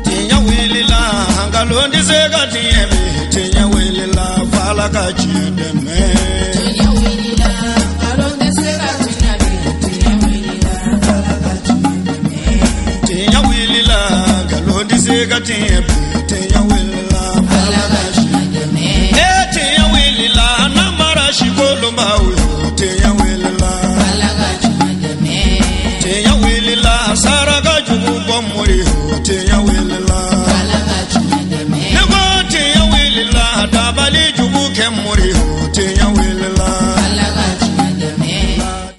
Tiɲɛ wulila nkalon tɛ se ka tiɲɛ bi tiɲɛ wulila f'Ala ka tiɲɛ dɛmɛ. Tiɲɛ wulila nkalon tɛ se ka tiɲɛ bi tiɲɛ wulila f'Ala ka tiɲɛ dɛmɛ. Tiɲɛ wulila nkalon tɛ se ka tiɲɛ bi tiɲɛ wulila f'Ala ka tiɲɛ dɛmɛ. Ee tiɲɛ wulila namara si kolonbaw yo tiɲɛ wulila f'Ala ka tiɲɛ dɛmɛ. Tiɲɛ wulila saraka jugu bɔ mori yo tiɲɛ wulila f'Ala ka tiɲɛ dɛmɛ. Ne ko tiɲɛ wulila dabali jugu kɛ mori yo tiɲɛ wulila f'Ala ka tiɲɛ dɛmɛ.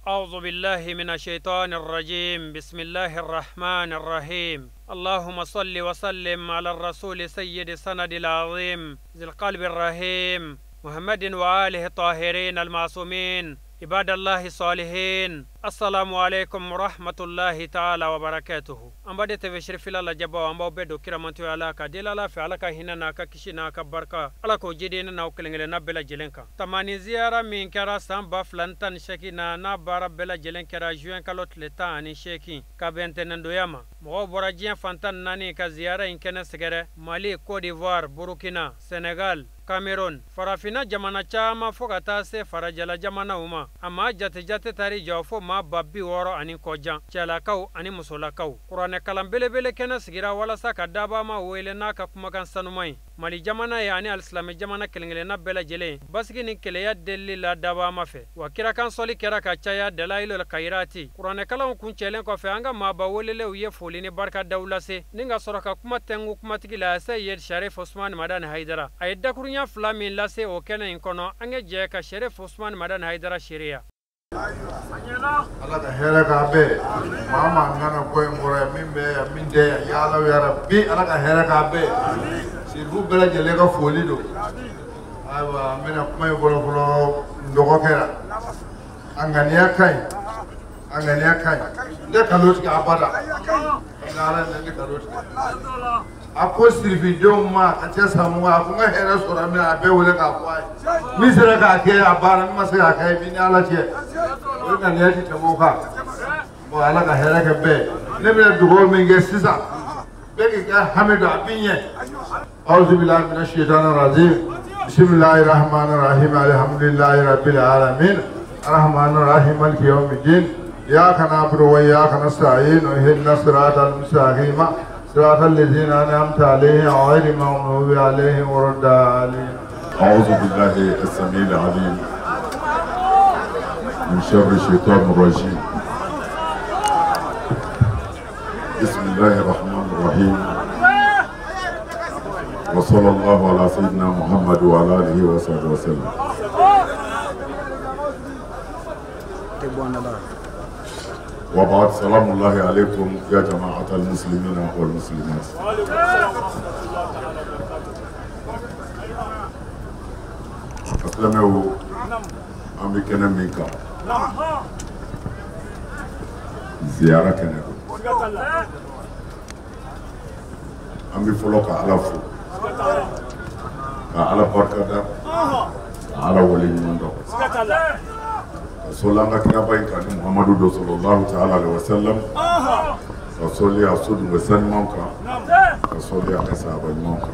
أعوذ بالله من الشيطان الرجيم. بسم الله الرحمن الرحيم. اللهم صل وسلم على الرسول سيد السند العظيم ذي القلب الرحيم محمد وآله الطاهرين المعصومين عباد الله الصالحين. السلام عليكم ورحمة الله تعالى وبركاته. An b'a de TV Sherifila lajɛbaw, an b'aw bɛɛ don kiramantoya la ka deli Ala fɛ, Ala ka hinɛ n'a ka kisi n'a ka barika, Ala k'o jidi ne n'aw kelen kelenna bɛɛ lajɛlen kan. Tamani ziyara min kɛra san 2018 na, n'a baara bɛɛ lajɛlen kɛra juin kalo tile 18 ka bɛn ntɛnɛndonya ma, mɔgɔw bɔra diɲɛ fan 14 ka ziyara in kɛnɛ sɛgɛrɛ: Mali, Côte d'Ivoire, Burkina, Sénégal, Cameroun, farafinna jamana caman fo ka taa se farajɛla jamanaw ma. A maa jate jate tari jɔ fo maa 60,000 ani kɔjan, cɛlakaw ani musolakaw. Kuranɛ kalan belebele kɛnɛ sigira walasa ka dabama wele n'a ka kumakan sanuman ye Mali jamana ye ani alisilamɛ jamana kelen kelenna bɛɛ lajɛlen basigi ni keleya delili la dabama fɛ. Wa kirakan sɔli kɛra ka caya Dalailul Khairati. Kuranɛ kalanw kuncɛlen kɔfɛ, an ka maaba welelew ye foli ni barika daw lase ni ka sɔrɔ ka kuma tɛngu kumatigi la Seyid Sharif Usman Madani Haidara. A ye dakurunya fila min lase o kɛnɛ in kɔnɔ, an ka jɛ ka Sharif Usman Madani Haidara seereya. Ala ka hɛrɛ k'a bɛɛ. Maa maa nana bɔ in kɔrɔ yan, min bɛ yan, min tɛ yan, ya Ala ya Rabi, Ala ka hɛrɛ k'a bɛɛ. Sirifu bɛɛ lajɛlen ka foli don. Ayiwa, an bɛna kuma in fɔlɔ fɔlɔ n dɔgɔkɛ la. A ŋaniya ka ɲi, a ŋaniya ka ɲi. N tɛ nkalon tigɛ abada. Ni Ala ne tɛ nkalon tigɛ. A ko sirifidenw ma ka cɛ san 20, a ko n ka hɛrɛ sɔrɔ min na, a bɛɛ wele k'a fɔ a ye. Min sera k'a kɛ a baara, min ma se k'a kɛ, i ni Ala cɛ. O ŋaniya ti tɛmɛ o kan. Bon, Ala ka hɛrɛ kɛ bɛɛ ye. Ne bɛna dugawu min kɛ sisan, bɛɛ k'i ka hami don, a b'i ɲɛ. أعوذ بالله من الشيطان الرجيم. بسم الله الرحمن الرحيم. الحمد لله رب العالمين الرحمن الرحيم مالك يوم الدين. إياك نعبد وإياك نستعين. اهدنا الصراط المستقيم صراط الذين أنعمت عليهم غير المغضوب عليهم ولا الضالين. أعوذ بالله السميع العليم من شر الشيطان الرجيم. بسم الله الرحمن الرحيم. وصلى الله على سيدنا محمد وعلى آله وصحبه وسلم. وبعد، سلام الله عليكم يا جماعة المسلمين والمسلمات. Asilamɛw, an bɛ kɛnɛ min kan, ziyara kɛnɛ don. An bɛ fɔlɔ ka Ala fo, ka Ala barikada, ka Ala waleɲuman dɔn, ka sɔli an ka kiraba in kan ni Muhamadu don sallallahu ta'ala alaihi wa sallam, ka sɔli a sodugu sanumanw kan, ka sɔli a ka sahaba ɲumanw kan.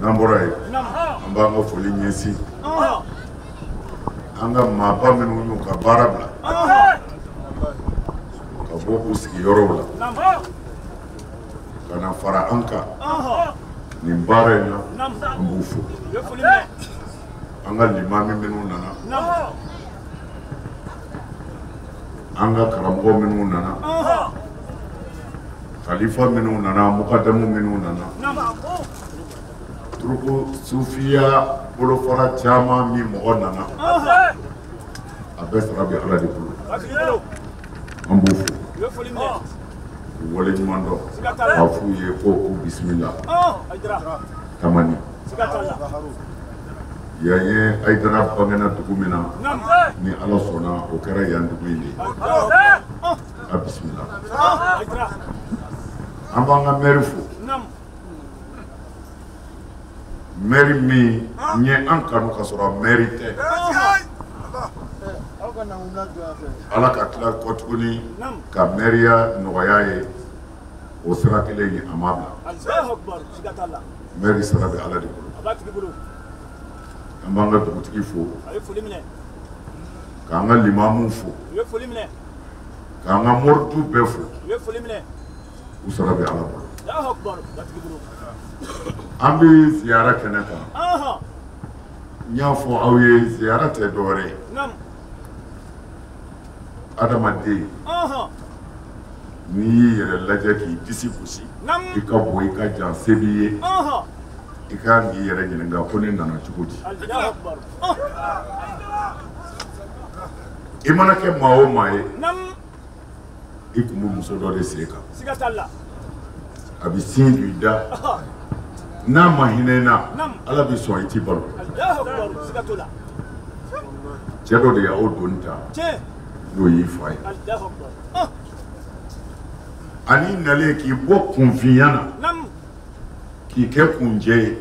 N'an bɔra yen, an b'an ka foli ɲɛsin an ka maaba minnu y'u ka baara bila ka bɔ k'u sigiyɔrɔw la ka na fara an kan nin baara in na, an b'u fo. An ka limami minnu nana, an ka karamɔgɔ minnu nana, khalifa minnu nana, mukadamu minnu nana, turuku sufiya bolofara caman min mɔgɔ nana, a bɛɛ sara bɛ Ala de bolo. An b'u fo k'u waleɲuman dɔn, k'a f'u ye ko k'u bisimila Tamani. Yan ye Hayidara bangena dugu min na, ni Ala sɔnna o kɛra yan dugu in de ye. A bisimila. An b'an ka mɛri fo, mɛri min ye an kanu ka sɔrɔ mɛri tɛ. Ala ka tila kɔ tuguni ka mɛriya nɔgɔya ye o sira kelen ye a ma bila. Mɛri sara bɛ Ala de bolo. An b'an ka dugutigi fo, k'an ka limamu fo, k'an ka moritu bɛɛ fo. U sara bɛ Ala bolo. An bɛ ziyara kɛnɛ kan. N y'a fɔ aw ye ziyara tɛ dɔwɛrɛ ye. Adamaden, n'i y'i yɛrɛ lajɛ k'i disi gosi, i ka bon i ka jan se b'i ye, i ka kan k'i yɛrɛ ɲininka ko ne nana cogo di. I mana kɛ maa o maa ye, i kun bɛ muso dɔ de sen kan. A bɛ sin don i da, n'a ma hinɛ i na, Ala bɛ sɔn i t'i balo. Cɛ dɔ de y'aw doni ta, n'o y'i fa ye. Ani nalen k'i bɔ kunfinya na, k'i kɛ kunjɛ ye.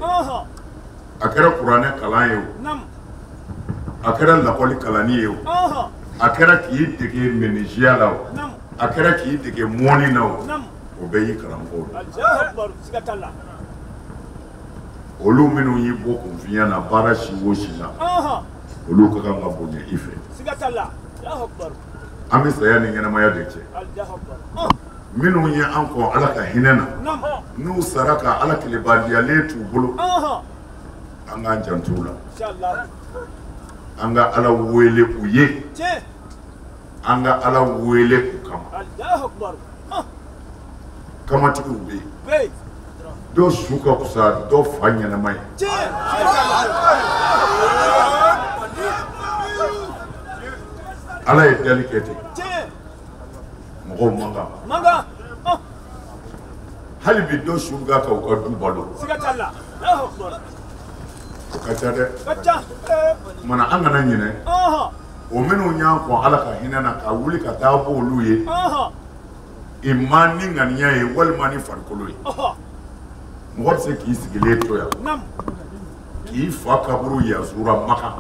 A kɛra kuranɛ kalan ye o, a kɛra lakɔli kalanni ye o, a kɛra k'i dege mɛnisiya la o, a kɛra k'i dege mɔni na o, o bɛɛ y'i karamɔgɔw ye. Olu minnu y'i bɔ kunfinya na baara si o si la, olu ka kan ka bonya i fɛ. An bɛ saya ni ɲɛnamaya de cɛ. Minnu ye an kɔn Ala ka hinɛ na, n'u sara ka Ala tilebadiyalen t'u bolo, an k'an janto u la. An ka Ala wele u ye, an ka Ala wele u kama. Kamatigiw bɛ yen, dɔ su ka fisa dɔ fa ɲɛnama ye. Ala ye dali kɛ ten, mɔgɔw man kan. Hali bi dɔ su bɛ ka u ka du balo. O ka ca dɛ. Kumana an kana ɲinɛ o minnu y'an kɔn Ala ka hinɛ na ka wuli ka taa bɔ olu ye, i ma ni ŋaniya ye walima ni farikolo ye. Mɔgɔ bɛ se k'i sigilen to yan k'i fa kaburu yazura Makan,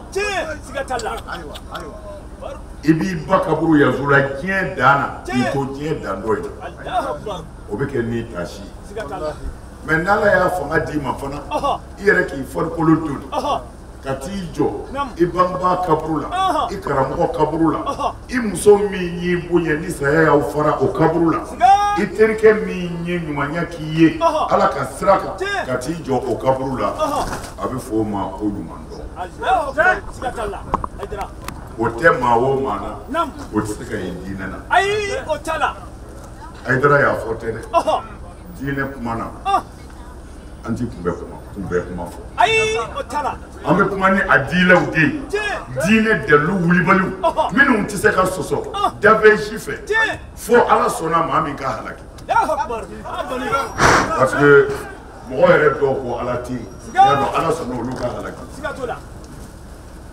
i b'i ba kaburu yazura diɲɛ dan na, k'i to diɲɛ dan dɔ in na, o bɛ kɛ ni taasi ye. Mɛ n'Ala y'a fanga d'i ma fana, i yɛrɛ k'i farikolo doni ka t'i jɔ i bangebaa kaburu la, i karamɔgɔ kaburu la, i muso min y'i bonya ni saya y'aw fara o kaburu la, i terikɛ min ye ɲumanya k'i ye Ala ka sira kan ka t'i jɔ o kaburu la, a bɛ fɔ o ma ko ɲuman dɔn. O tɛ maa o maa na, o tɛ se ka ye diinɛ na. Hayidara y'a fɔ tɛ dɛ, diinɛ kuma na an ti kunbɛ kuma fɔ. An bɛ kuma ni a diinɛw de ye, diinɛ dalilu wulibaliw minnu tɛ se ka sɔsɔ dafɛn si fɛ fo Ala sɔnna maa min ka halaki. Parce que mɔgɔ yɛrɛ dɔw ko Ala tɛ yen, y'a dɔn Ala sɔnna olu ka halaki.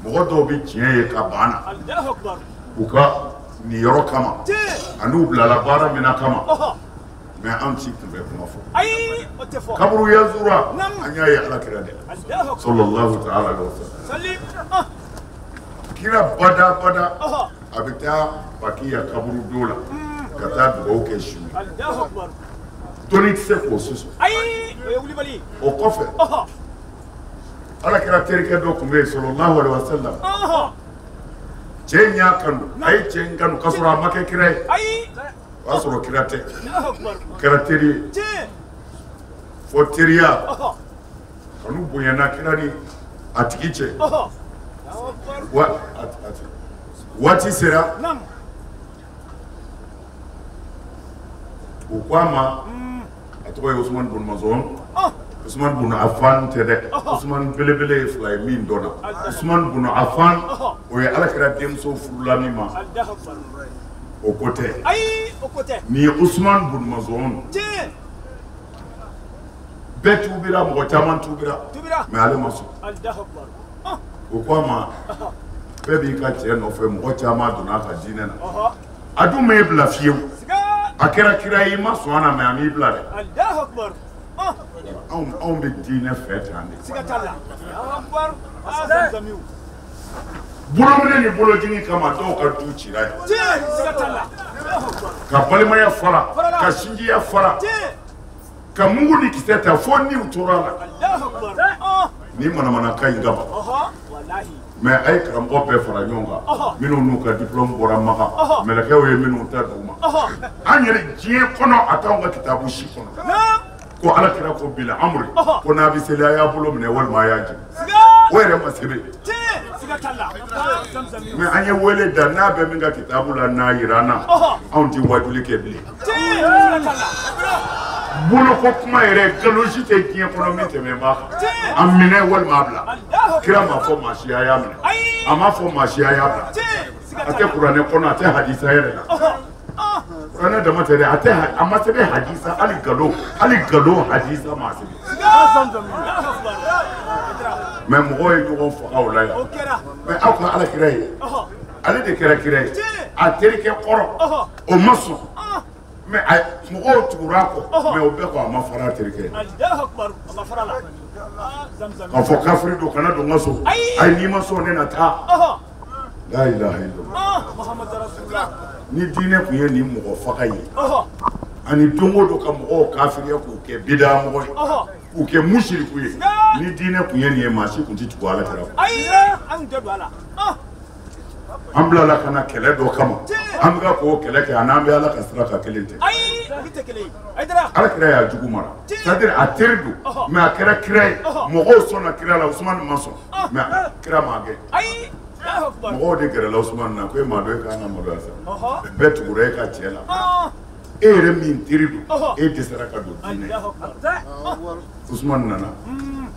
Mɔgɔ dɔw bɛ tiɲɛ ye ka ban na u ka niyɔrɔ kama ani u bilala baara min na kama. Mais an ti kunbɛ kuma fɔ. Kaburu yazura an y'a ye Ala kira de la, sallallahu ta'ala alaihi wa sallam. Kira bada bada a bɛ taa Bakiya kaburu do la ka taa dugawu kɛ su ye. Dɔnni tɛ se k'o sɔsɔ. O kɔfɛ Ala kira terikɛ dɔ tun bɛ yen, sallallahu alaihi wa sallam. Cɛ in y'a kanu, a ye cɛ in kanu k'a sɔrɔ a ma kɛ kira ye. O y'a sɔrɔ kira tɛ, o kɛra teri ye. Fɔ teriya kanu bonyana kira ni a tigi cɛ. Waati sera, u ko a ma, a tɔgɔ ye Usumani bun Mazɔn. Usumani bun Afan tɛ dɛ, Usumani belebele ye fila ye min dɔnna. Usumani bun Afan, o ye Ala kira denmuso furula min ma, o ko tɛ. Nin ye Usumani bun Mazɔn. Bɛɛ tubira, mɔgɔ caman tubira, mais ale ma sɔn. O ko a ma, bɛɛ b'i ka cɛ nɔfɛ, mɔgɔ caman donna a ka diinɛ na. A dun m'e bila fiyewu. A kɛra kira ye, i ma sɔn a na, mais a m'i bila dɛ. Anw bɛ diinɛ fɛ tan de. Bolominɛ ni bolojigin kama dɔw ka du cira yan. Ka balimaya fara, ka sinjiya fara, ka mugu ni kisɛ ta fo niw tora a la. Ni manamanakan in kama. Mais a ye karamɔgɔ bɛɛ fara ɲɔgɔn kan, minnu n'u ka diplôme bɔra Makan, mɛlɛkɛw ye minnu ta d'u ma. An yɛrɛ diɲɛ kɔnɔ a t'anw ka kitabu si kɔnɔ. Ko Ala kira ko bila amri, ko n'a bɛ seli a y'a bolo minɛ walima a y'a jigin. O yɛrɛ ma sɛbɛn. Mais an ye wele da n'a bɛ min ka kitabu la n'a yira an na, anw tɛ wajuli kɛ bilen. Boloko kuma yɛrɛ nkalon si tɛ diɲɛ kɔnɔ min tɛmɛ b'a kan. A minɛ walima a bila. Kira m'a fɔ maa si a y'a minɛ. A m'a fɔ maa si a y'a bila. A tɛ kuranɛ kɔnɔ, a tɛ hadisa yɛrɛ la. Kuranɛ dama tɛ dɛ, a tɛ a ma sɛbɛn hadisa, hali nkalon hadisa ma sɛbɛn. Mais mɔgɔw ye ɲɔgɔn faga o la yan. Mais aw ka Ala kira ye, ale de kɛra kira ye. A terikɛ kɔrɔ, o ma sɔn. Mais mɔgɔw tugura a kɔ, mais o bɛɛ kɔ a ma fara a terikɛ ye. K'a fɔ kafiri don kana don n ka so. Ayi n'i ma sɔn ne na taa. La ilaha illallah. Ni diinɛ tun ye nin mɔgɔ faga ye, ani don o don ka mɔgɔw kafiriya k'u kɛ bidaa mɔgɔ ye, k'u kɛ musiriku ye, ni diinɛ tun ye nin ye, maa si tun tɛ tugu Ala kira kɔ. An bilala ka na kɛlɛ dɔ kama, an bɛ ka k'o kɛlɛ kɛ, a n'an bɛ Ala ka sira kan kelen tɛ. Ala kira y'a jugu mara, c'est-à-dire a teri don, mais a kɛra kira ye, mɔgɔw sɔnna kira la, Usumani ma sɔn, mais kira m'a gɛn. Mɔgɔw de gɛrɛla Usumani na ko e m'a dɔn e k'an ka maloya sa, bɛɛ tugura e ka cɛ la, e yɛrɛ min teri don, e dɛsɛra ka don diinɛ. Usumani nana,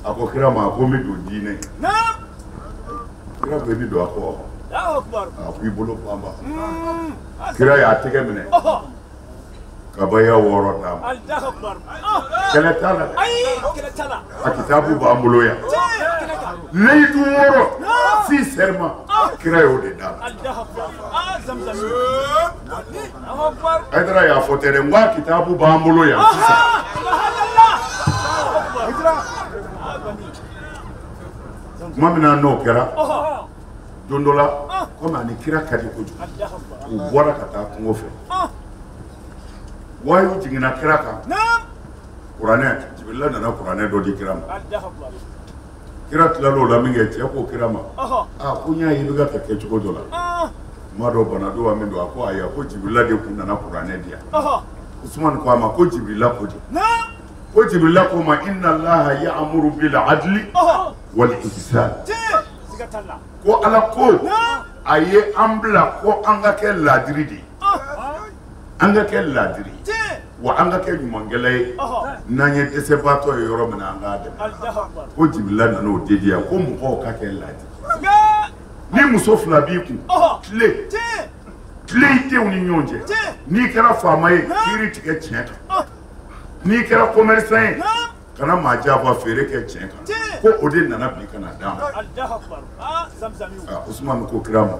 a ko kira ma, a ko n bɛ don diinɛ. Kira ko i bɛ don a kɔ. A ko i bolo banba. Kira y'a tɛgɛ minɛ ka baya wɔɔrɔ d'a ma. Kɛlɛ t'a la dɛ. A kitabu b'an bolo yan. Layidu wɔɔrɔ si serment kira y'o de d'a ma. Hayidara y'a fɔ tɛ dɛ, n ko a kitabu b'an bolo yan sisan. Tuma min na n'o kɛra, don dɔ la, komi a ni kira ka di kojugu, u bɔra ka taa kungo fɛ. Wayu jiginna kira kan, kuranɛ, Jibirila nana kuranɛ dɔ di kira ma. Kira tilal'o la min kɛ, cɛ ko kira ma, aa ko n y'a ye i bɛ ka kɛ cogo dɔ la. N m'a dɔn bana don wa min don, a ko ayi, a ko Jibirila de kun nana kuranɛ di yan. Usumani ko a ma ko Jibirila ko di? Ko Jibirila ko ma inna Allaha ya'muru bil adli wal ihsan. Ko Ala ko a ye an bila ko an ka kɛ laadiri de ye. An ka kɛ laadiri wa an ka kɛ ɲumankɛla ye, n'an ye dɛsɛbaatɔ ye yɔrɔ min na an k'a dɛmɛ. Ko Jibirila nana o de di yan ko mɔgɔw ka kɛ laadiri. Ni muso fila b'i kun, tile tile i denw ni ɲɔgɔn cɛ. N'i kɛra faama ye, kiiri tigɛ tiɲɛ kan. N'i kɛra commerçant ye, kana maa janfa, feere kɛ tiɲɛ kan. Ko o de nana bi ka na d'a ma. Usumani ko kira ma,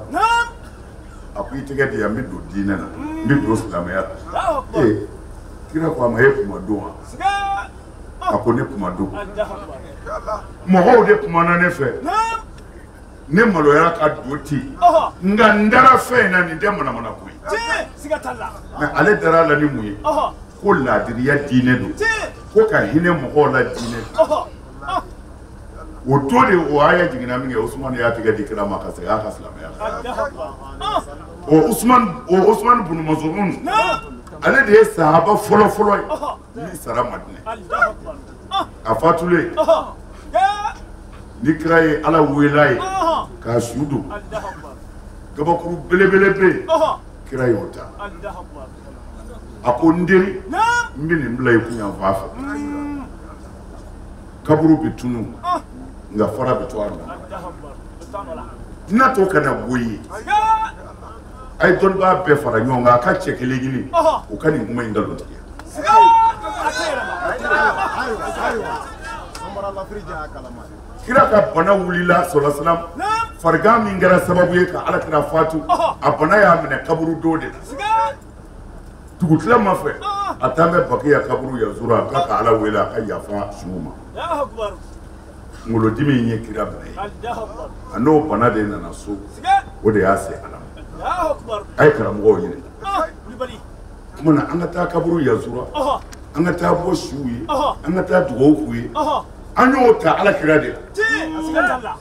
a ko i tɛgɛ di yan, n bɛ don diinɛ na, n bɛ don silamɛya la. Ee kira ko a ma, e kuma don wa? A ko ne kuma don. Mɔgɔw de kumana ne fɛ, ne maloyara ka don ten, nka n dara fɛn in na, nin tɛ manamana ko ye. Mais ale dara a la ni mun ye? Ko laadiriya diinɛ don, ko ka hinɛ mɔgɔw la diinɛ don. O to de o aya jiginna min kɛ, Usumani y'a tɛgɛ di kira ma ka segin a ka silamɛya la. O Usumani bunu Mas'ud, ale de ye sahaba fɔlɔ fɔlɔ ye min sara Madinɛ. A fatulen, ni kira ye Ala wele a ye k'a su don, gabakuru belebele bɛ yen, kira y'o ta. A ko n teri, n bɛ nin bila i kun yan fan fɛ. Kaburu bɛ tunu, nka fara bɛ to a nɔ na. N'a to kana bɔ i ye, a ye dɔnnibaa bɛɛ fara ɲɔgɔn kan, a ka cɛ kelen ɲini, o ka nin kuma in nkalon tigɛ. Kira ka bana wulila sɔlɔsalam, farigan min kɛra sababu ye ka Ala kira fatu, a bana y'a minɛ kaburu don de la. Dugutila ma fɛ, a taa bɛ Bakiya kaburu yazura, a ka Ala wele a ka yafa suw ma. Kunkolodimi in ye kira minɛ ye. A n'o bana de nana so, o de y'a se Ala ma. A ye karamɔgɔw ɲininka. Tuma na an ka taa kaburu yazura, an ka taa bɔ siw ye, an ka taa dugawu k'u ye. An y'o ta Ala kira de la.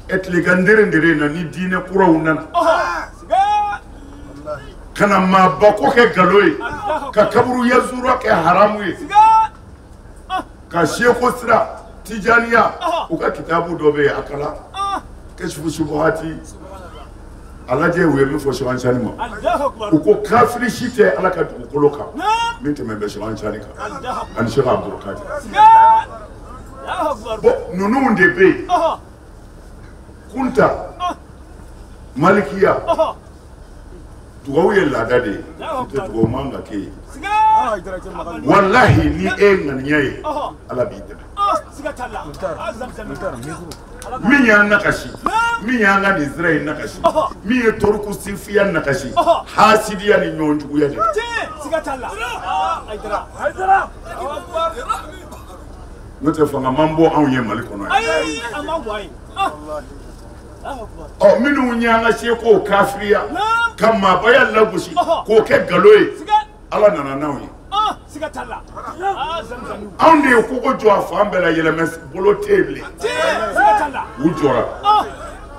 Ɛ tilegan dere dere na ni diinɛ kuraw nana ka na maaba ko kɛ nkalon ye, ka kaburu yazura kɛ haramu ye, ka seko sira tijaniya u ka kitabu dɔ bɛ yen a kalan kɛsifu subuhati a lajɛ u ye min fɔ Sɛki ma. U ko kafiri si tɛ Ala ka dugukolo kan min tɛmɛ bɛ Sɛki kan ani Sɛki Abudulkadiri. Bon ninnu de bɛ yen kunta malikiya dugawu ye laada de ye, n'o tɛ dugawu man ka kɛ ye. Walahi ni e ye ŋaniya ye Ala b'i dɛmɛ. Min y'an nakasi, min y'an ka nin sira in nakasi, min ye toriku sifiya nakasi, hasidiya ni ɲɔgɔn juguya de. N'o tɛ fanga man bɔ anw ye Mali kɔnɔ yan. Ɔ minnu y'an ka sekow kafiriya ka maabaya lagosi k'o kɛ nkalon ye, Ala nana n'anw ye. Anw de ye kogo jɔ a fan bɛɛ la, yɛlɛmɛ bolo tɛ yen bilen. U jɔra,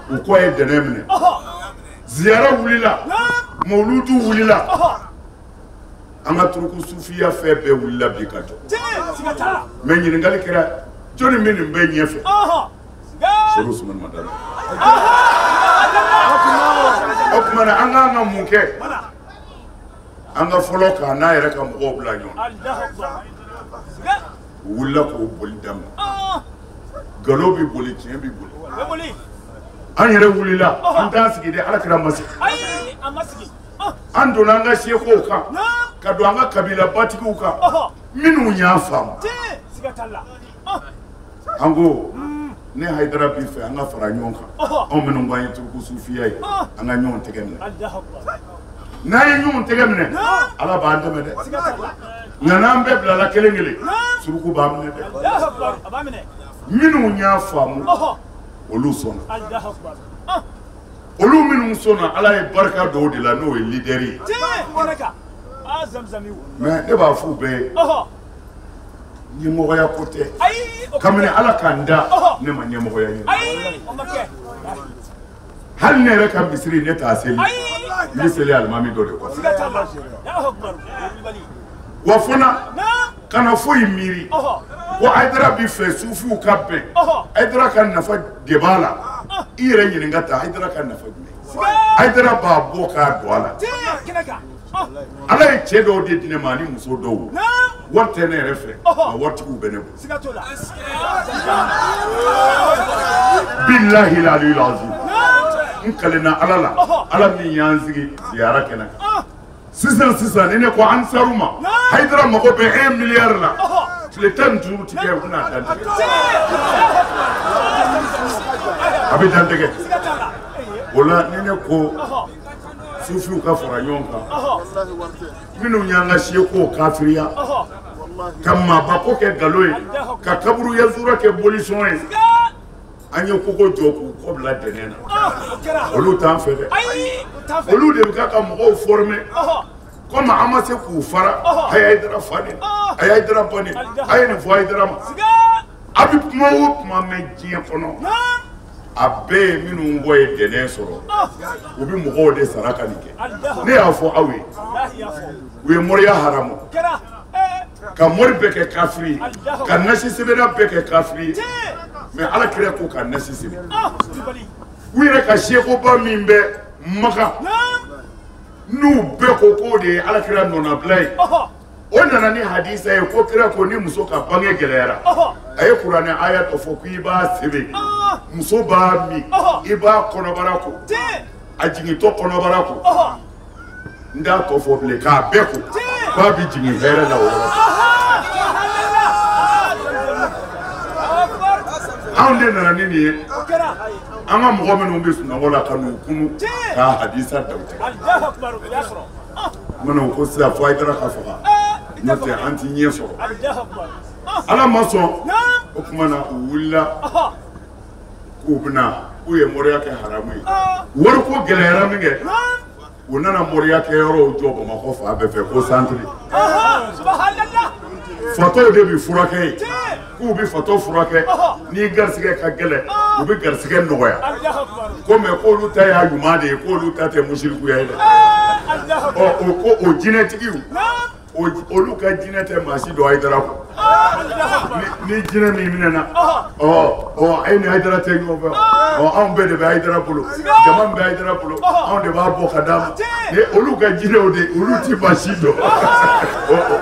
u kɔ ye dɛnɛ minɛ, ziyara wulila, mawuludu wulila, an ka turuku sufiya fɛn bɛɛ wulila bi ka jɔ. Mɛ ɲininkali kɛra jɔnni bɛ nin bɛɛ ɲɛfɛ? Seku Usumani Madani. O tuma na an k'an ka mun kɛ? An ka fɔlɔ k'a n'a yɛrɛ ka mɔgɔw bila ɲɔgɔn na. U wulila k'o boli daminɛ. Nkalon bɛ boli, tiɲɛ bɛ boli. An yɛrɛ wulila, an t'an sigi dɛ, Ala kira ma sigi. An donna an ka sekow kan, ka don an ka kabila batigiw kan, minnu y'a faamu. An ko ne Hayidara b'i fɛ an ka fara ɲɔgɔn kan, anw minnu k'an ye turuku sufiya ye, an ka ɲɔgɔn tɛgɛ minɛ. N'an ye ɲɔgɔn tɛgɛ minɛ, Ala b'an dɛmɛ dɛ. Nka n'an bɛɛ bilala kelen kelen, suruku b'an minɛ dɛ. Minnu y'a faamu, olu sɔnna. Olu minnu sɔnna, Ala ye barika dɔw de la, n'o ye leader ye. Mais ne b'a f'u bɛɛ ye, ɲɛmɔgɔya ko tɛ. Kabini Ala k'an da, ne ma ɲɛmɔgɔya ɲini. Hali ne yɛrɛ ka misiri ne t'a seli, n bɛ seli alimami dɔ de kɔfɛ. Wa fana kana foyi miiri ko Hayidara bi fɛ sufiw ka bɛn, Hayidara ka nafa de b'a la. I yɛrɛ ɲininka ta, Hayidara ka nafa jumɛn? Hayidara b'a bɔ k'a don a la. Ala ye cɛ dɔw de di ne ma ani muso dɔw. Wari tɛ ne yɛrɛ fɛ, nka waritigiw bɛ ne bolo. Bilahi aliyul azim. N kalenna Ala la, Ala min y'an sigi ziyara kɛnɛ kan. Sisan sisan ni ne ko Ansaru ma, Hayidara mago bɛ 1 milliard la, tile 15 ti kɛ u bɛna dantigɛ. A bɛ dantigɛ. O la ni ne ko sufiw ka fara ɲɔgɔn kan, minnu y'an ka sekow kafiriya, ka maaba ko kɛ nkalon ye, ka kaburu yazura kɛ bolisɔn ye, an ye kogo jɔ k'u kɔ bila dɛnɛ na. Olu t'an fɛ dɛ. Olu de bɛ ka mɔgɔw former komi an ma se k'u fara. A ye Hayidara fa nin, a ye Hayidara ba nin, a ye nin fɔ Hayidara ma. A bɛ kuma o kuma mɛn diɲɛ kɔnɔ, a bɛɛ ye minnu kɔ ye dɛnɛ sɔrɔ, u bɛ mɔgɔw de sara ka nin kɛ. Ne y'a fɔ aw ye, u ye moriya haramu, ka mori bɛɛ kɛ kafiri ye, ka nasi sɛbɛnna bɛɛ kɛ kafiri ye. Mais Ala kira ko ka nasi sɛbɛn. U yɛrɛ ka sekoba min bɛ Makan, n'u bɛɛ ko k'o de ye Ala kira nɔnabila ye, o nana ni hadisa ye ko kira ko ni muso ka bange gɛlɛyara, a ye kuranɛ aya dɔ fɔ k'i b'a sɛbɛn, muso b'a min, i b'a kɔnɔbara ko, a jigintɔ kɔnɔbara ko, n t'a tɔ fɔ bilen, k'a bɛɛ ko, k'a bɛ jigin hɛrɛ la o yɔrɔ. Anw de nana ni nin ye, an ka mɔgɔ minnu bɛ sunɔgɔ la ka n'u kunu k'a hadisa da u tigɛ. Mana o ko sisan fo Hayidara ka faga, n'o tɛ an ti ɲɛ sɔrɔ. Ala ma sɔn o tuma na u wulila k'u bɛna k'u ye moriya kɛ haramu ye wariko gɛlɛyara min kɛ u nana moriya kɛ yɔrɔw jɔ Bamakɔ fan bɛɛ fɛ ko santiri fatɔw de bɛ furakɛ yen k'u bɛ fatɔ furakɛ n'i garisigɛ ka gɛlɛn u bɛ garisigɛ nɔgɔya ko mɛ k'olu ta y'a ɲuman de ye k'olu ta tɛ musirikuya ye dɛ ɔ o ko o jinɛtigiw olu ka jinɛ tɛ maa si dɔn Hayidara kɔ ni jinɛ min minɛna ɔ ɔ e ni Hayidara tɛ ɲɔgɔn fɛ ɔ anw bɛɛ de bɛ Hayidara bolo jama min bɛ Hayidara bolo anw de b'a bɔ ka d'a ma ni olu ka jinɛw de olu ti maa si dɔn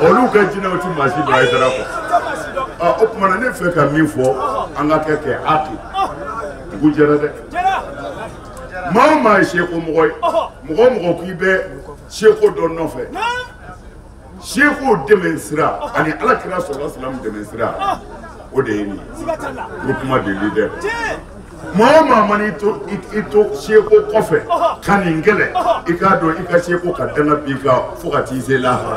olu ka jinɛw ti maa si dɔn Hayidara kɔ ɔ o tuma na ne fɛ ka min fɔ an ka kɛ kɛ haki dugu jɛra dɛ maa o maa ye seko mɔgɔ ye mɔgɔ o mɔgɔ k'i bɛ seko dɔ nɔfɛ seko dɛmɛ sira ani ala kira sɔrɔ silamɛ dɛmɛ sira o de ye nin ye groupement de leader maa o maa mana i to seko kɔfɛ ka nin kɛlɛ i k'a dɔn i ka seko ka danga b'i kan fo ka t'i se lahara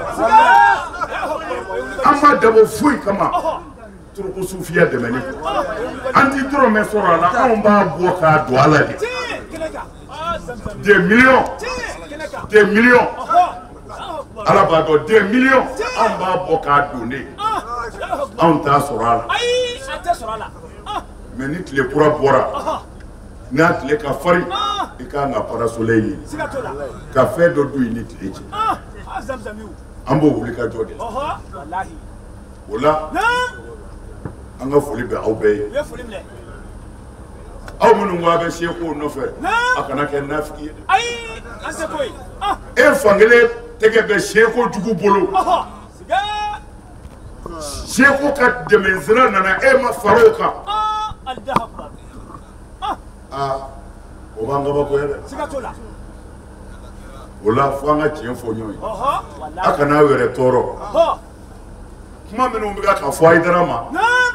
an ma dabɔ foyi kama turuku sufiya dɛmɛni kɔ an ti dɔrɔmɛ sɔrɔ a la anw b'a bɔ k'a don a la de des millions des millions ala b'a dɔn des millions anw b'a bɔ k'a don de anw t'a sɔrɔ a la mɛ ni tile kura bɔra n'a tile ka farin i kan ka parasoleil ɲini ka fɛn dɔ dun i ni tile cɛ an b'o wuli ka jɔ de la o la an ka foli bɛ aw bɛɛ ye aw minnu ko a bɛ sekow nɔfɛ a kana kɛ nafiki ye dɛ e fankelen tɛgɛ bɛ seko jugu bolo seko ka dɛmɛ sira nana e ma fara o kan aa o b'an kabakoya dɛ o la fo an ka tiɲɛ fɔ ɲɔgɔn ye a kana aw yɛrɛ tɔɔrɔ kuma minnu bɛ ka fɔ Hayidara ma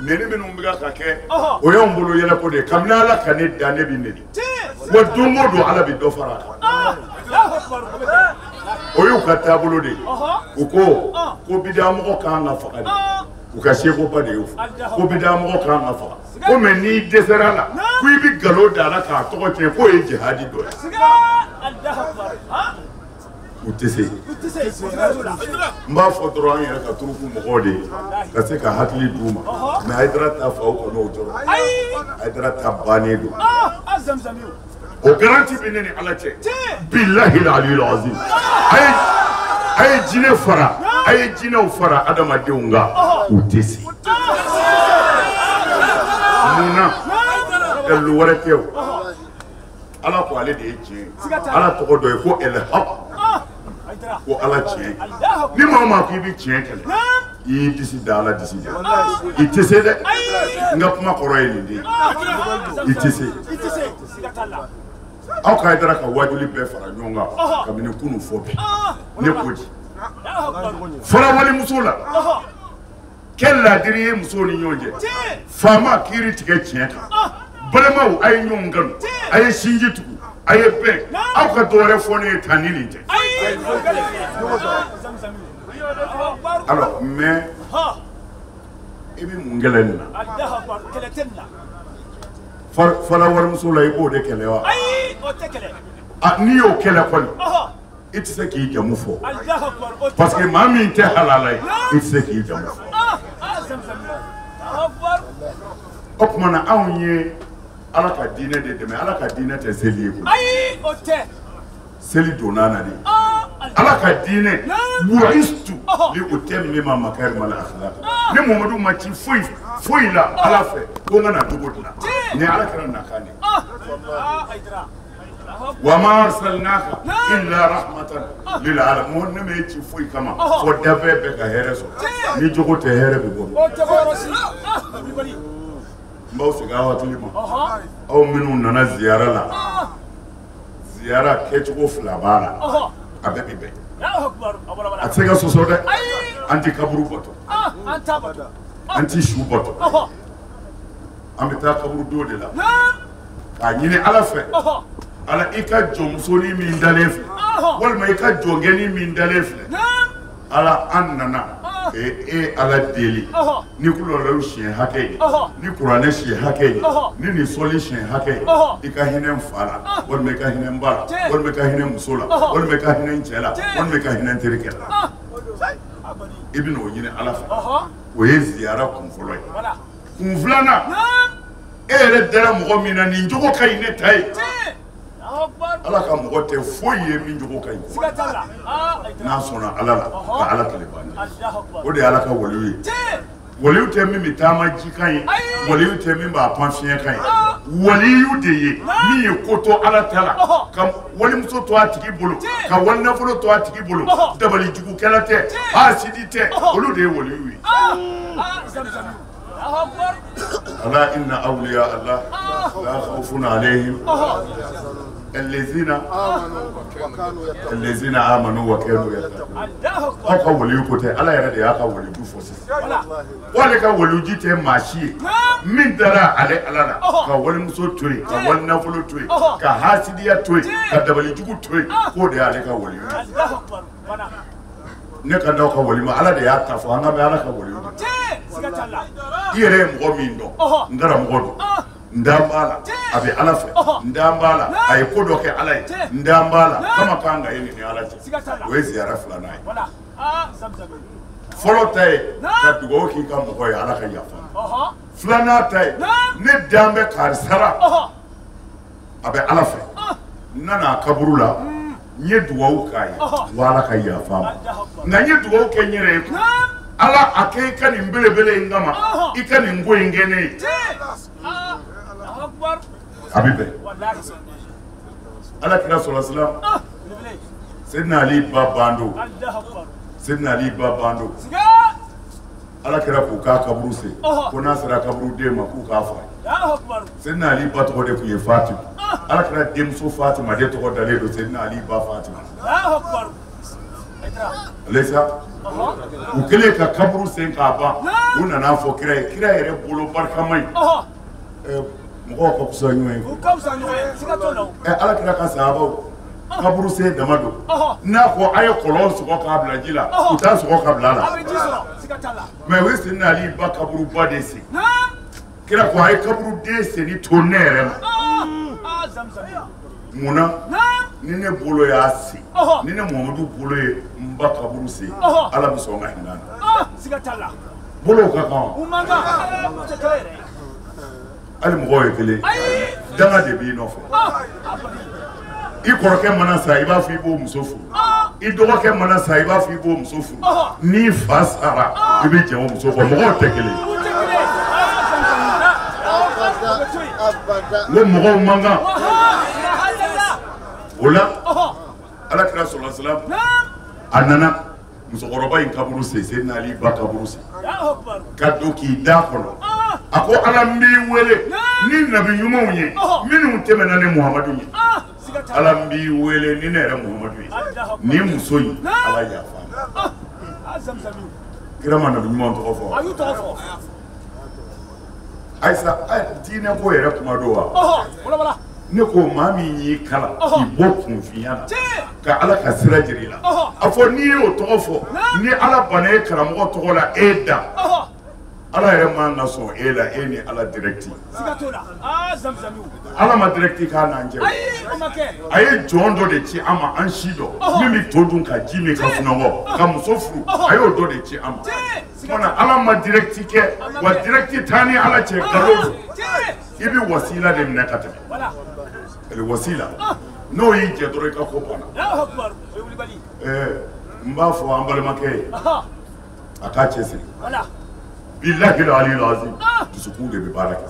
nɛni minnu bɛ ka kɛ o y'anw bolo yɛlɛko de ye kabini ala ka ne da ne bɛ nɛni wa don o don ala bɛ dɔ fara a kan o y'u ka taabolo de ye u ko ko bidamɔgɔ kan ka faga de u ka sekoba de y'o fɔ ko bidamɔgɔ kan ka faga ko mɛ n'i dɛsɛra a la ko i bɛ nkalon da a la k'a tɔgɔ tiɲɛ k'o ye jihadi dɔ ye u tɛ se n b'a fɔ dɔrɔn an yɛrɛ ka turuku mɔgɔw de ye ka se ka hakili d'u ma mɛ Hayidara ta faw kɔnɔ o jɔrɔ Hayidara ta bannen don o garanti bɛ ne ni ala cɛ bilahi aliyul azim a ye jinɛ fara a ye jinɛw fara adamadenw kan u tɛ se mun na dalilu wɛrɛ tɛ o ala ko ale de ye tiɲɛ ye ala tɔgɔ dɔ ye ko el haq ko ala tiɲɛ ni maa o maa ko i bɛ tiɲɛ kɛlɛ i y'i disi da ala disi da i tɛ se dɛ n ka kuma kɔrɔ ye nin de ye i tɛ se aw ka Hayidara ka wajuli bɛɛ fara ɲɔgɔn kan kabini kunun fɔ bi ne ko di farawalimuso la kɛ laadiri ye musow ni ɲɔgɔn cɛ faama kiiri tigɛ tiɲɛ kan balimaw a ye ɲɔgɔn kanu a ye sinji tugu a ye bɛn aw ka dɔ wɛrɛ fɔ ne ye tan ni nin tɛ alors mais i bɛ mun kɛlɛ nin na fara warimuso la i b'o de kɛlɛ wa n'i y'o kɛlɛ kɔni i tɛ se k'i jamu fɔ parce que maa min tɛ halala ye i tɛ se k'i jamu fɔ o tuma na anw ye ala ka diinɛ de dɛmɛ ala ka diinɛ tɛ seli ye koyi seli donna na de ala ka diinɛ bu'istu li utammima makarimal akhlaq ne Muhamadu ma ci foyi foyi la ala fɛ ko n ka na jogo dilan ni ala kɛra nakan de wa ma arsalnaka illa rahmatan lil alamin ne m'e ci foyi kama fo dafɛ bɛɛ ka hɛrɛ sɔrɔ ni jogo tɛ hɛrɛ bɛ bɔ n b'aw segin aw hakili ma aw minnu nana ziyara la ziyara kɛcogo fila b'a la a bɛɛ bɛ bɛn a tɛ se ka sɔsɔ dɛ an tɛ kaburu bato an tɛ su bato an bɛ taa kaburudo de la k'a ɲini ala fɛ ala i ka jɔnmusonin min dalen filɛ walima i ka jɔnkɛnin min dalen filɛ ala an nana E Ala deli ni kulɔlaw siɲɛ hakɛ ye, ni kuranɛ siɲɛ hakɛ ye, ni nin sɔli siɲɛ hakɛ ye, i ka hinɛ n fa la, walima i ka hinɛ n ba la, walima i ka hinɛ n muso la, walima i ka hinɛ n cɛ la, walima i ka hinɛ n terikɛ la. I bɛ n'o ɲini Ala fɛ. O ye ziyara kun fɔlɔ ye. Kun filanan, e yɛrɛ dara mɔgɔ min na nin jogo ka ɲi ne ta ye. Ala ka mɔgɔ tɛ foyi ye min jogo ka ɲi n'a sɔnna Ala la ka Ala tile ban. O de ye Ala ka waliyu ye. Waliyu tɛ min bɛ taama ji kan ye, waliyu tɛ min b'a pan fiɲɛ kan ye. Waliyu de ye min ye ko to Ala ta la, ka walimuso to a tigi bolo, ka walinafolo to a tigi bolo, dabalijugukɛla tɛ, hasidi tɛ, olu de ye waliyu ye. Ala inna awliya Allah la khawfun alayhim allazina amanu wa kanu yattaqun. Aw ka waliyu ko tɛ, Ala yɛrɛ de y'a ka waliyu fɔ sisan. W'ale ka waliyuji tɛ maa si ye min dara ale Ala la, ka walimuso to yen, ka walinafolo to yen, ka hasidiya to yen, ka dabalijugu to yen, k'o de y'ale ka waliyu ye. Ne ka d'aw ka wali ma, Ala de y'a ta fɔ, an ka bɛ Ala ka waliyu de. I yɛrɛ ye mɔgɔ min dɔn, n karamɔgɔ don, n dan b'a la, a bɛ Ala fɛ, n dan b'a la, a ye ko dɔ kɛ Ala ye, n dan b'a la, kama kan ka ye nin ni Ala cɛ. O ye ziyara filanan ye. Fɔlɔ ta ye ka dugawu k'i ka mɔgɔ ye, Ala ka yafa. Filanan ta ye, ne dan bɛ karisa la, a bɛ Ala fɛ, n nana a kaburu la, n ye dugawu k'a ye, wa Ala ka yafa ma. Nka n ye dugawu kɛ n yɛrɛ ye, Ala a kɛ i ka nin belebele in kama, i ka nin ko in kɛ ne ye. A bɛ bɛn. Ala kira sɔrɔ silam, Seydina Ali ba ban don, Seydina Ali ba ban don. Ala kira k'u k'a kaburu sen, ko n'a sera kaburu den ma k'u k'a fa. Seydina Ali ba tɔgɔ de tun ye Fatima. Ala kira denmuso Fatima de tɔgɔ dalen don Seydina Ali ba Fatima. Alesa, u kɛlen ka kaburu sen k'a ban, u nana fɔ kira ye, kira yɛrɛ bolo barikama ye. Mɔgɔw ka fisa ɲɔgɔn ye. Ala kira ka sahabaw kaburu sen dama don. N'a ko a ye kɔlɔn sɔgɔ k'a bila ji la, u t'a sɔgɔ ka bila a la. Mais u ye Seydina Ali ba kaburuba de sen. Kira ko a ye kaburuden senni to ne yɛrɛ ma. Munna ni ne bolo y'a sen, ni ne Muhamadu bolo ye n ba kaburu sen, Ala bɛ sɔn ka hinɛ na. Bolow ka kan. Hali mɔgɔw ye kelen, danga de b'i nɔfɛ. I kɔrɔkɛ mana sa, i b'a fɔ i b'o muso furu. I dɔgɔkɛ mana sa, i b'a fɔ i b'o muso furu. N'i fa sara, i bɛ jɛn o muso kɔ. Mɔgɔw tɛ kelen. N ko mɔgɔw man kan. O la, Ala kira sɔrɔ silam, a nana musokɔrɔba in kaburu sen, Seydina Ali ba kaburu sen, ka don k'i da kɔnɔ. A ko Ala n b'i wele ni nabi ɲumanw ye minnu tɛmɛna ni Muhamadu ye. Ala n b'i wele ni ne yɛrɛ Muhamadu ye. Ni muso in, Ala yafa ma. Kira ma nabi ɲumanw tɔgɔ fɔ. Ayisa, diinɛ ko yɛrɛ kuma don wa? Ne ko maa min y'i kalan k'i bɔ kunfinya la, ka Ala ka sira jira i la, a fɔ n'i y'o tɔgɔ fɔ, ni Ala banna e karamɔgɔ tɔgɔ la e da, Ala yɛrɛ man ka sɔn e la, e ni Ala direct. Ala ma direct k'a n'an cɛ. A ye jɔn dɔ de ci an ma, an si dɔn, min bɛ to dun ka ji min ka sunɔgɔ, ka muso furu, a y'o dɔ de ci an ma. Kumana Ala ma direct kɛ, wa direct t'an ni Ala cɛ, nkalon don. I bɛ wasila de minɛ ka tɛmɛ. Wasila n'o y'i jɛ dɔrɔn i ka ko banna. N b'a fɔ an balimakɛ ye, a k'a cɛsiri. Bilahi aliyul azim, dusukun de bɛ baara kɛ.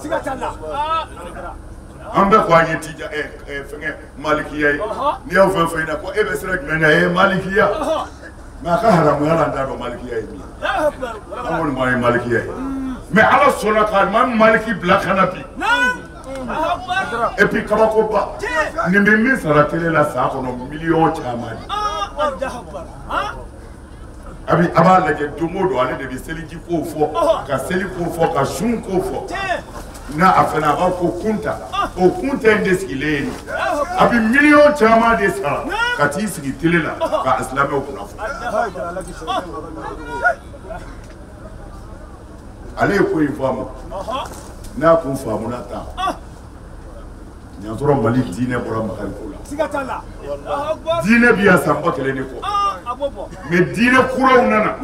An bɛɛ ko an ye tija fɛngɛ malikiya ye. N'i y'aw fɛn fɛn ɲɛna ko e bɛ sira jumɛn na, e malikiya. Mais a ka haramuya la, an t'a dɔn malikiya ye min ye. An kɔni b'an ye malikiya ye. Mais Ala sɔnna ka alimami Maliki bila ka na bi. Et puis kabakoba, nin bɛ min sara télé la san kɔnɔ miliyɔn caman de. A b'a lajɛ don o don, ale de bɛ seliji kow fɔ, ka seli kow fɔ, ka sun kow fɔ. N'a a fana a b'a fɔ ko kunta, o kunta in de sigilen ye nin. A bɛ miliyɔn caman de sara ka t'i sigi télé la ka silamɛw kunnafoni. Ale ye ko in faamu. N'a kun faamuna tan. Nin y'a sɔrɔ Mali diinɛ bɔra Makari ko la. Diinɛ bi yan san 1000 ni kɔ. Mais diinɛ kuraw nana.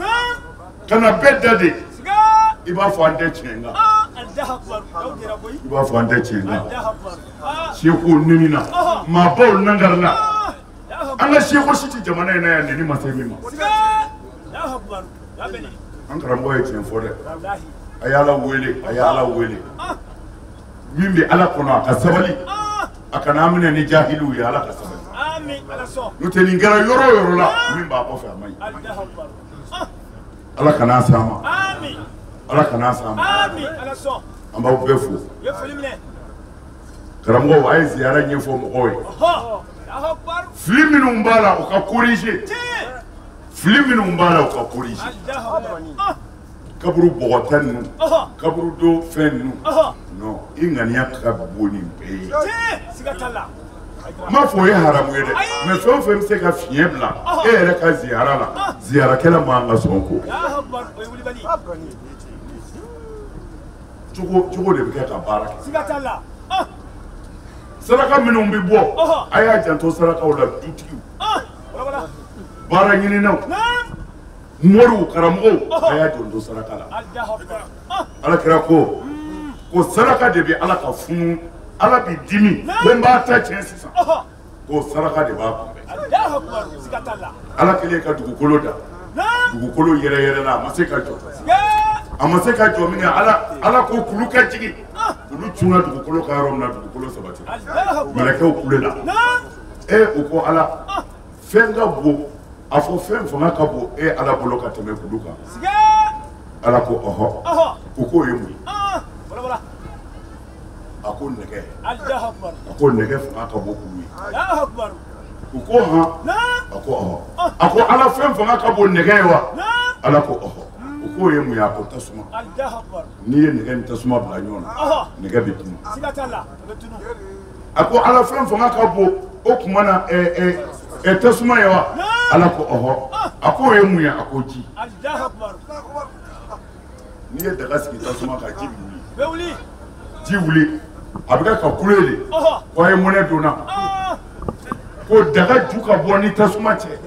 Ka na bɛɛ da de. I b'a fɔ an tɛ tiɲɛ kan. I b'a fɔ an tɛ tiɲɛ kan. Sekuw nenina. Maabaw nangarila. An ka seko si tɛ jamana in na yan neni ma se min ma. An karamɔgɔ ye tiɲɛ fɔ dɛ. A ye Ala wele, a ye Ala wele. Min bɛ Ala kɔnɔ a ka sabali. A kana an minɛ ni jahiliw ye, Ala ka sabali. N'o tɛ nin kɛra yɔrɔ o yɔrɔ la, min b'a kɔfɛ a man ɲi. Ala kana s'an ma. Ala kana s'an ma. An b'aw bɛɛ fo. Karamɔgɔw, a ye ziyara ɲɛfɔ mɔgɔw ye. Fili minnu b'a la, u ka corriger. Fili minnu b'a la, u ka corriger. Kaburu bɔgɔta ninnu, kaburu do fɛn ninnu. Non, i ŋaniya ka bon nin bɛɛ ye. N m'a fɔ o ye haramu ye dɛ, mais fɛn o fɛn bɛ se ka fiɲɛ bila e yɛrɛ ka ziyara la, ziyarakɛla man ka sɔn k'o kɛ. Cogo de bɛ kɛ ka baara kɛ. Saraka minnu bɛ bɔ, a y'a janto sarakaw la, dutigiw, baara ɲininaw, moriw, karamɔgɔw, a y'a janto saraka la. Ala kira ko ko saraka de bɛ Ala ka funu, Ala bɛ dimi, ko n b'a ta tiɲɛ sisan, ko saraka de b'a kunbɛn. Ala kɛlen ka dugukolo da, dugukolo yɛrɛ yɛrɛ la, a ma se ka jɔ. A ma se ka jɔ min kɛ, Ala ko kulu ka jigin. Kulu cunna dugukolo kan yɔrɔ min na, dugukolo sabati. Mɛlɛkɛw kulela. U ko Ala, fɛn ka bon, a fɔ fɛn fanga ka bon e Ala bolo ka tɛmɛ kulu kan. Ala ko ɔhɔ. U k'o ye mun ye? A ko nɛgɛ. A ko nɛgɛ fanga ka bon kulu ye. U ko han? A ko ɔhɔ. A ko Ala, fɛn fanga ka bon nɛgɛ ye wa? Ala ko ɔhɔ. U k'o ye mun ye? A ko tasuma. N'i ye nɛgɛ ni tasuma bila ɲɔgɔn na, nɛgɛ bɛ tunu. A ko Ala, fɛn fanga ka bon o tuma na tasuma ye wa? Ala ko ɔhɔ. A k'o ye mun ye? A ko ji. N'i ye daga sigi tasuma kan, ji bɛ wuli. Ji wuli, a bɛ kɛ ka kule de. Ko a ye mɔnɛ donna. Ko daga ju ka bɔ ni tasuma cɛ.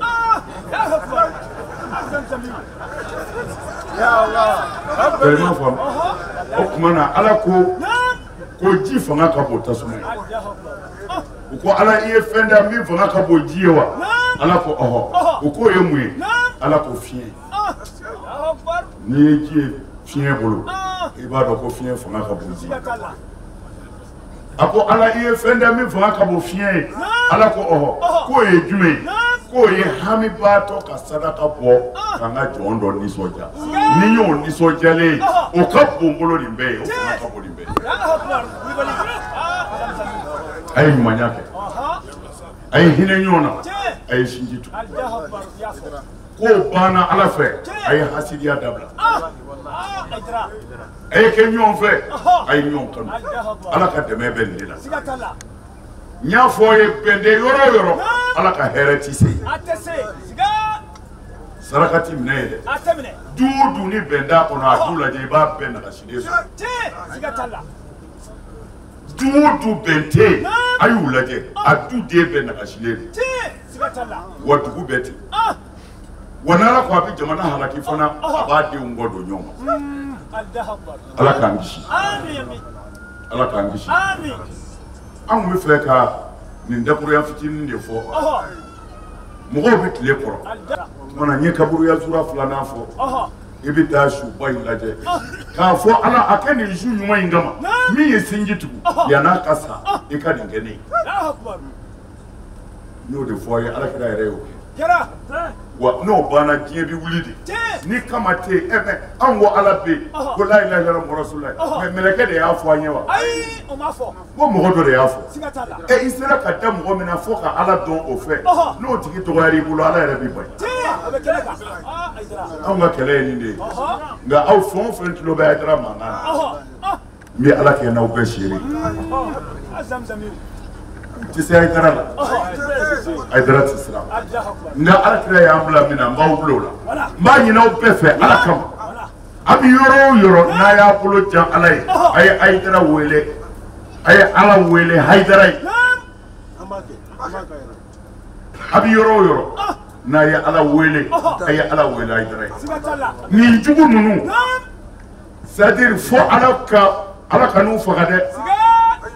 Bɛlɛma faamu. O tuma na Ala ko ji fanga ka bon tasuma ye. U ko Ala, i ye fɛn da min fanga ka bon ji ye wa? Ala ko ɔhɔ. U k'o ye mun ye? Ala ko fiɲɛ. N'i ye ji ye fiɲɛ bolo, i b'a dɔn ko fiɲɛ fanga ka bon ji ye. A ko Ala, i ye fɛn da min fanga ka bon fiɲɛ ye. Ala ko ɔhɔ. K'o ye jumɛn ye? K'o ye hamibaatɔ ka sadaka bɔ k'an ka jɔn dɔ nisɔndiya. Ni y'o nisɔndiyalen ye, o ka bon bolo nin bɛɛ ye, o fanga ka bon nin bɛɛ ye. A ye ɲumanya kɛ, a ye hinɛ ɲɔgɔn na, a ye sinji tugu. K'o banna Ala fɛ, a ye hasidiya dabila. A ye kɛ ɲɔgɔn fɛ, a ye ɲɔgɔn kanu. Ala ka dɛmɛ bɛ nin de la. N y'a fɔ aw ye, bɛn tɛ yɔrɔ o yɔrɔ, Ala ka hɛrɛ ti se yen. Saraka ti minɛ yen dɛ. Du o du ni bɛn t'a kɔnɔ, a du lajɛ, i b'a bɛɛ nagasilen sɔrɔ. Du o du bɛn tɛ yen, a y'u lajɛ, a du den bɛɛ nagasilen don. Wa dugu bɛɛ ten. Wa n'Ala ko a bɛ jamana halaki fana, a b'a denw kɔ don ɲɔgɔn ma. Ala k'an kisi. Ala k'an kisi. An tun bɛ fɛ ka nin dakuruya fitinin de fɔ. Mɔgɔw bɛ tile kɔrɔ. Tuma na n ye kaburuya sura filanan fɔ. I bɛ taa suba in lajɛ. K'a fɔ Ala, a kɛ nin su ɲuman in kama. Min ye sinji tugu, yann'a ka sa, i ka nin kɛ ne ye. N y'o de fɔ aw ye, Ala kira yɛrɛ y'o kɛ. Wa n'o banna, diɲɛ bɛ wuli de. Ni kama tɛ yen, mɛ anw ko Ala bɛ yen, ko la ilaha illallah muhammadu rasulullah. Mɛ mɛlɛkɛ de y'a fɔ an ye wa? Ko mɔgɔ dɔ de y'a fɔ. I sera ka da mɔgɔ min na fo ka Ala dɔn o fɛ, n'o tigi dɔgɔyara i bolo, Ala yɛrɛ b'i bonya. Anw ka kɛlɛ ye nin de ye. Nka aw fɛn o fɛn tulo bɛ Hayidara mankan na, n bɛ Ala kɛ n'aw bɛɛ seere. Tɛ se Hayidara la, Hayidara tɛ siran. Nka Ala kira y'an bila min na, n b'aw bila o la. N b'a ɲini aw bɛɛ fɛ Ala kama. A bɛ yɔrɔ o yɔrɔ n'a y'a bolo jan Ala ye, a ye Hayidara wele, a ye Ala wele Hayidara ye. A bɛ yɔrɔ o yɔrɔ n'a ye Ala wele, a ye Ala wele Hayidara ye. Nin jugu ninnu, c'est-à-dire fo Ala ka n'u faga dɛ,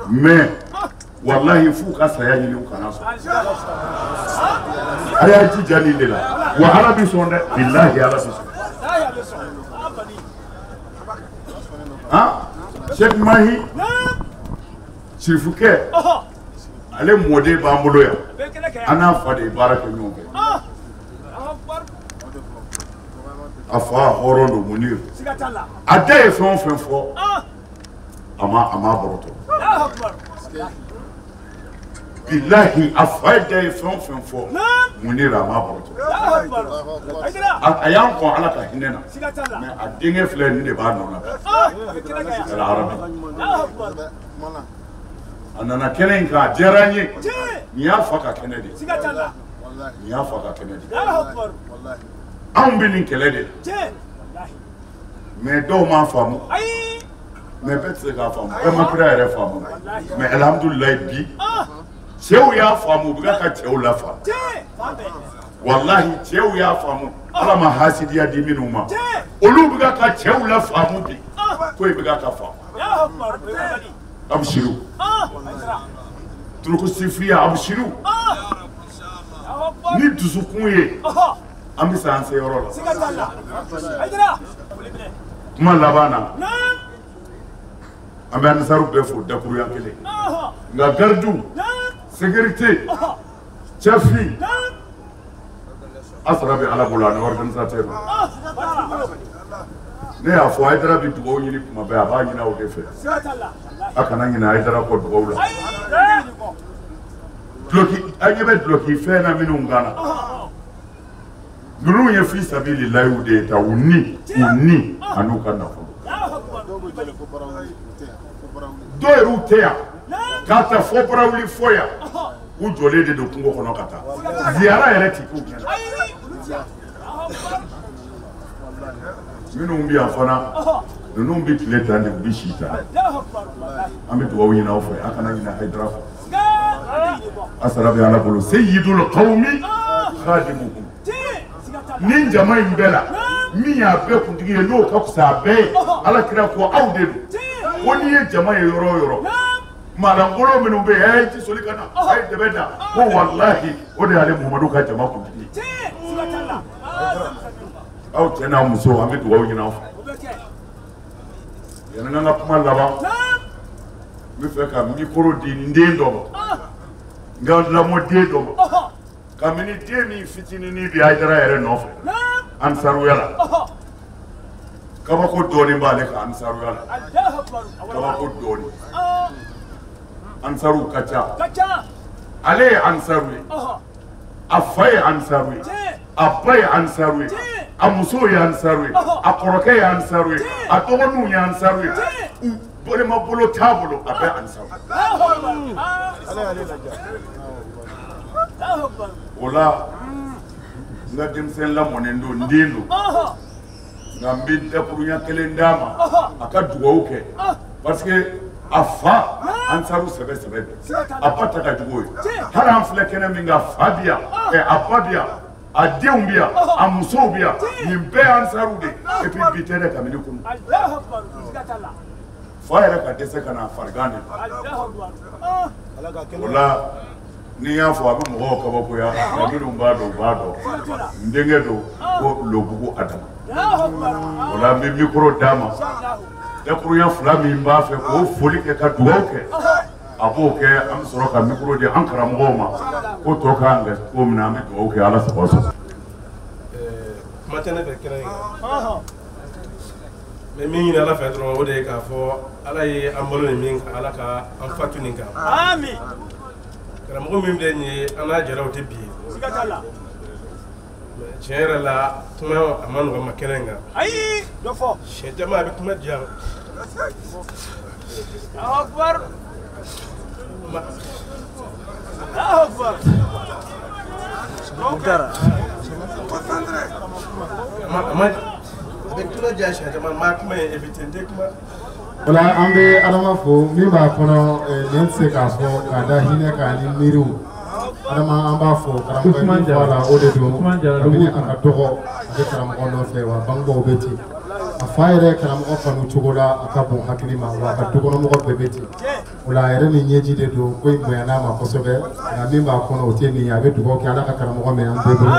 mais walahi f'u ka saya ɲini u kana sɔn. A y'a jija nin de la, wa Ala bi sɔn dɛ, bilahi Ala bi sɔn. Han, Cheikh Mahi Sirifukɛ, ale mɔden b'an bolo yan, an n'a fa de ye baara kɛ ɲɔgɔn fɛ. A fa hɔrɔn don Munir, a da ye fɛn o fɛn fɔ, a ma bɔrɔtɔ. Bilahi a fa da ye fɛn o fɛn fɔ, Munir a ma bɔrɔtɔ. A y'an kɔn Ala ka hinɛ na, mais a denkɛ filɛ nin de b'a nɔ na. Arabi. A nana kɛnɛ in kan, a diyara n ye. Nin y'a fa ka kɛnɛ de ye. Nin y'a fa ka kɛnɛ de ye. Anw bɛ nin kɛlɛ de la. Mais dɔw m'a faamu. Mais bɛɛ tɛ se k'a faamu. Bɛɛ ma kira yɛrɛ faamu. Mais alhamdulilayi bi, cɛw y'a faamu, u bɛ ka cɛw lafa. Walahi cɛw y'a faamu. Ala ma hasidiya di minnu ma. Olu bɛ ka cɛw la faamu bi. Ko i bɛ ka faamu. Abshiru. Turuku sifiya abshiru. Ni dusukun ye, an bɛ s'an se yɔrɔ la. Kuma laban na, an bɛ ansaru bɛɛ fo dakuruya kelen. Nka garidiw, sécurité, cɛfin, a sara bɛ Ala bolo ani organisateur. Ne y'a fɔ Hayidara bɛ dugawu ɲini kuma bɛɛ, a b'a ɲini aw de fɛ. A kana ɲinɛ Hayidara kɔ dugawu la. Duloki, an ɲɛ bɛ duloki fɛn na minnu kan na. Ninnu ye fi sabililahiw de ye ta u ni an'u ka nafolo. Dɔw yɛrɛw tɛ yan, k'a ta fɔ barawuli fɔ yan, u jɔlen de don kungo kɔnɔ ka taa. Ziyara yɛrɛ ti k'u ɲɛna. Minnu bɛ yan fana, ninnu bɛ tile tan de, u bɛ si tan. An bɛ dugawu ɲini aw fɛ, a kana ɲinɛ Hayidara kɔ. A sara bɛ Ala bolo. Seyyidul qawmi khadimuhum. Nin jama in bɛɛ la, min y'a bɛɛ kuntigi ye n'o ka fisa a bɛɛ ye, Ala kira ko aw de don. Ko n'i ye jama ye yɔrɔ o yɔrɔ, maalankolon minnu bɛ yen, a ye ji soli ka na, a ye dɛbɛ da, ko walahi o de y'ale Muhamadu ka jama kuntigi ye. Aw cɛ n'a muso, an bɛ dugawu ɲini aw fɛ. Yanni an ka kuma laban, n bɛ fɛ ka micro di n den dɔ ma, n ka lamɔden dɔ ma. Kabini den min fitinin bɛ Hayidara yɛrɛ nɔfɛ, ansaruya la. Kabako dɔɔnin b'ale kan ansaruya la. Kabako dɔɔnin. Ansaruw ka ca. Ale ye ansaru ye. A fa ye ansaru ye. A ba ye ansaru ye. A muso ye ansaru ye. A kɔrɔkɛ ye ansaru ye. A dɔgɔninw ye ansaru ye. U balima bolo t'a bolo, a bɛɛ ansaru. O la, n ka denmisɛn lamɔnen don, n den don. Nka n bɛ dakurunya kelen d'a ma, a ka dugawu kɛ. Parce que a fa ansaru sɛbɛ sɛbɛ don. A ba ta ka jugu o ye. Hali an filɛ kɛnɛ min kan, fa bi yan, a ba bi yan, a denw bi yan, a musow bi yan. Nin bɛɛ ye ansaru de ye. Et puis bi tɛ dɛ, kabini kunun. Fa yɛrɛ ka dɛsɛ ka na farigan de don. O la, n'i y'a fɔ a bɛ mɔgɔw kabakoya, nka minnu b'a dɔn, u b'a dɔn. N denkɛ don ko Lobugu Adama. O la n bɛ micro d'a ma. Dakurunya fila min b'a fɛ k'o foli kɛ ka dugawu kɛ, a b'o kɛ. An bɛ sɔrɔ ka micro di an karamɔgɔw ma ko tɔ k'an kɛ cogo min na, an bɛ dugawu kɛ Ala sago sago. Kuma tɛ ne fɛ kɛnɛ in kan. N bɛ min ɲini Ala fɛ dɔrɔn, o de ye k'a fɔ Ala ye an balo nin min kan, Ala ka an fatu nin kan. Karamɔgɔ min filɛ nin ye, an n'a jɛra o tɛ bi ye. Tiɲɛ yɛrɛ la, kuma a ma nɔgɔn ma kɛnɛ in kan. Ayi, dɔ fɔ. Siɲɛ caman a bɛ kuma di yan. Allahu Akbar. Allahu Akbar. Ma Bɛ kuma diya siɲɛ caman, n b'a kuma in éviter, n tɛ kuma. O la an bɛ Adama fo min b'a kɔnɔ, nin tɛ se k'a fɔ k'a da hinɛ k'a ni miiriw. Adama, an b'a fɔ karamɔgɔ ye min fɔ a la, o de don. Kabini a ka dɔgɔ, a bɛ karamɔgɔ nɔfɛ, wa bangebaaw bɛ ten. A fa yɛrɛ karamɔgɔ kanu cogo la, a ka bon hakili ma, wa a ka dukɔnɔmɔgɔ bɛɛ bɛ ten. O la a yɛrɛ ni ɲɛji de don. Ko in bonyana a ma kosɛbɛ, nka min b'a kɔnɔ, o tɛ nin ye. A bɛ dugawu kɛ, Ala ka karamɔgɔ mɛn an bɛɛ bolo.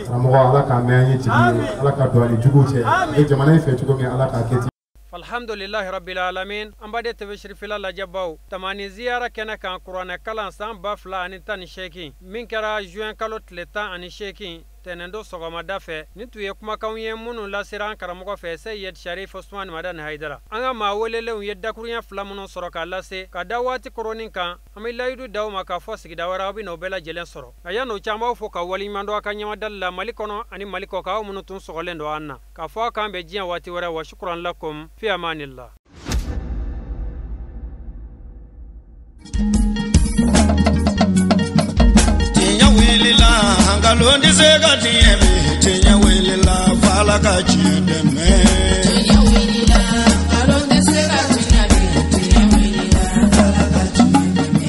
Karamɔgɔ, Ala k'a mɛn an ye jigi ye, Ala ka don ani juguw cɛ. A bɛ jamana in fɛ cogo min, Ala k'a kɛ ten. Alhamdulillahi rabbil alamin. An baden TV Cherifila lajɛbaw, Tamani ziyara kɛnɛ kan, kuranɛ kalan san 2018 min kɛra juin kalo tile 18, tɛnɛndo sɔgɔmada fɛ, nin tun ye kumakanw ye minnu lasera an karamɔgɔ fɛ, Seyid Sharif Osman Madani Haidara. An ka maa welelenw ye dakuruɲɛ fila minnu sɔrɔ k'a lase ka da waati koronin kan, an bɛ layidu d'aw ma k'a fɔ sigida wɛrɛ, aw bɛ n'o bɛɛ lajɛlen sɔrɔ. Nka yan'o cɛ, an b'aw fo ka waleɲuman dɔn aw ka ɲɛmadali la Mali kɔnɔ ani Mali kɔ kan, aw minnu tun sɔgɔlen don an na, k'a fɔ aw k'an bɛn diɲɛ waati wɛrɛ. Wa shukran lakum, fi amanillah. Tiɲɛ wulila, nkalon tɛ se ka tiɲɛ bi. Tiɲɛ wulila, f'Ala ka tiɲɛ dɛmɛ. Tiɲɛ wulila, nkalon tɛ se ka tiɲɛ bi. Tiɲɛ wulila, f'Ala ka tiɲɛ dɛmɛ.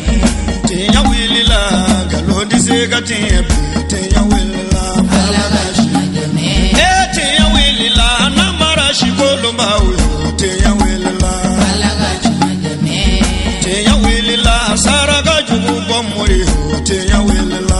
Tiɲɛ wulila, nkalon tɛ se ka tiɲɛ bi. Tiɲɛ wulila, f'Ala ka tiɲɛ dɛmɛ. E tiɲɛ wulila, namara si kolonbaw yo. Tiɲɛ wulila, f'Ala ka tiɲɛ dɛmɛ. Tiɲɛ wulila, saraka jugu bɔ mori yo. Tiɲɛ wulila.